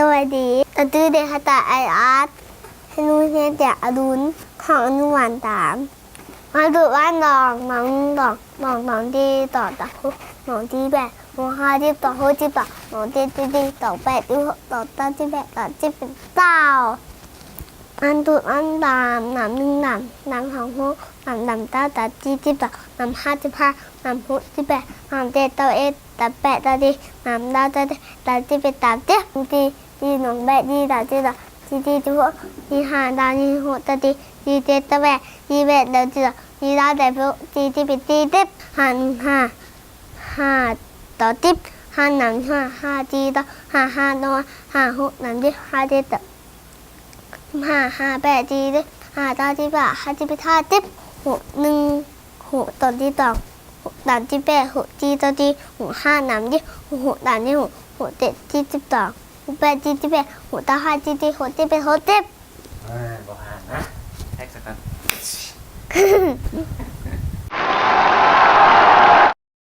ສະບາຍດີ ຕາຕື້ເດ ຫາຕາໄອອາດ ໂຮງຮຽນແຈງອະດຸນ ຫ້ອງອະນຸບານສາມ ມາດູບ້ານດອງ ໜອງໜຶ່ງດອງ ດອງຕອງຕີ ຕອງຕາໂຮ ໜອງຕີແປດ ໂຮຫ້າສິບ ຕອງຫົກສິບ ຕອງເຈັດສິບສີ່ ຕອງແປດສິບຫົກ ຕອງເກົ້າສິບແປດ ຕອງສິບເປັນເກົ້າ ມາດູດມາດຳ ນ້ຳໜຶ່ງນ້ຳ ນ້ຳສອງຫົກ ນ້ຳດຳເກົ້າ ຕາຈີສິບສອງ ນ້ຳຫ້າສິບຫ້າ ນ້ຳຫົກສິບແປດ ນ້ຳເຈັດຊາວເອັດ ຕາແປດຊາວສີ່ ນ້ຳເກົ້າຊາວເຈັດ ຕາສິບເອັດຊາວສອງ ຈີ ຈີໜອງແປດ ຈີຕາຈີຕາ ຈີສີ່ສິບຫົກ ຈີຫ້າຕາຈີຫົກຕາຈີ ຈີເຈັດຊາວແປດ ຈີແປດຊາວສີ່ ຈີເກົ້າຊາວຫົກ ຈີສິບເອັດສີ່ສິບ ຫ້າໜຶ່ງຫ້າ ຫ້າຕໍ່ສິບ ຫ້ານຳຫ້າ ຫ້າຈີຕໍ່ ຫ້າຫ້າຕໍ່ ຫ້າຫົກນຳຈີ ຫ້າເຈັດຕໍ່ ຫ້າ ຫ້າແປດຈີສິບ ຫ້າເກົ້າສິບຫ້າ ຫ້າສິບເອັດຫ້າສິບ ຫົກໜຶ່ງຫົກຕໍ່ສິບສອງ ຫົກສາມສິບແປດ ຫົກສີ່ຕໍ່ສີ່ ຫົກຫ້ານຳຈີ ຫົກຫົກນຳຈີ ຫົກຫົກເຈັດຈີສິບສອງ ຫົກແປດຈີສິບແປດ ຫົກເກົ້າຫ້າຈີສີ່ ຫົກສິບເອັດຫົກສິບ ອ່າ ບໍ່ຜ່ານນະ ແທັກຊະກ່ອນ.